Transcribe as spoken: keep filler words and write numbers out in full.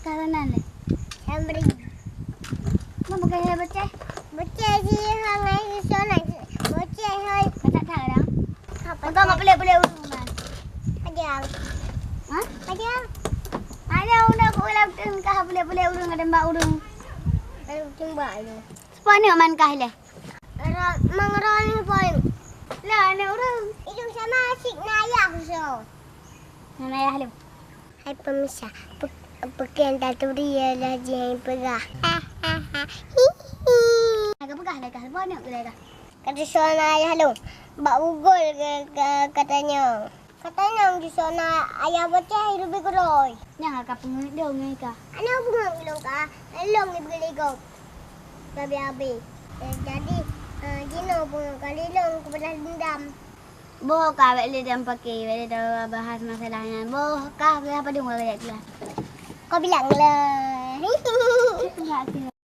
Ka meunan lé. Samri. Mau bukan hai bocah? Bocah si hangai sana. Bocah hai. Kacak tak kadang. Apa? Engkau nggak boleh-boleh urung man. Padang. Hah? Padang. Ada udah aku ulang tengkah boleh-boleh urung ada mbak urung. Lalu tembak itu. Sepuluh ni man kah leh? Ra-, Mang Roni poin. Lah, anak urang. Itu sama asyik nayah so. Nayah lu. Hai pemirsa, pe-, pekan taturi ialah jih yang peugah. Hihi. Agak peugah dah kah? Banyak ke dah kah? Kata suara ayah lu, bak ugol ke, ke, katanya. Katanya di sana ayah bocah hidup bergeroy. Nyang akan pengeut dong ngai kah? Anak bunga belum kah? Long ibu legok. Gabi habis. Eh, jadi, eh, jinoe pun kali long kepada dendam. Boh ka awak le dan pakai, awak le dah bahas masalah nyan. Boh ka ke apa dong awak dia? Kau bilang lah. Enggak ke?